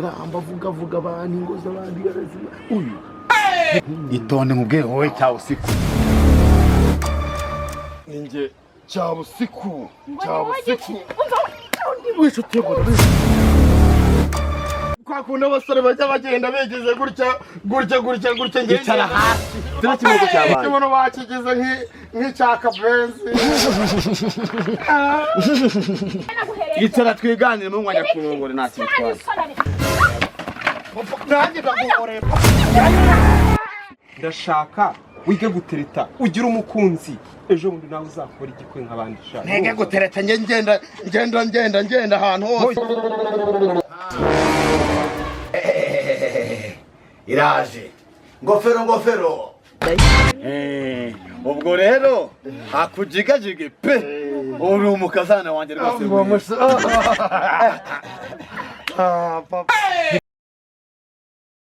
amagambo avuga avuga abantu, ingo z'abandi barazima uyu. Itonde nkubwire, wowe Cyabusiku. Ninjye Cyabusiku, Cyabusiku w'inshuti. Kwa kundi abasore bajya bagenda bigize gutya gutya gutya gutya. Icara hasi, turi kimwe cyabaye. Ikibuno bakigize nk'icya kabenzi. Icara twiganire mu mwanya kurongore, nta kintu twari. Nanjye ndaguhorera. Ndashaka wige gutereta, ugire umukunzi, ejo bundi nawe uzakora igikwe nk'abandi sha. Ntege gutereta, njye ngenda ngenda ngenda ngenda ahantu hose. Iraje ngofero, ngofero. Ubwo rero akujigajige pe, uri umukazana wanjye rwose. Ah, papa.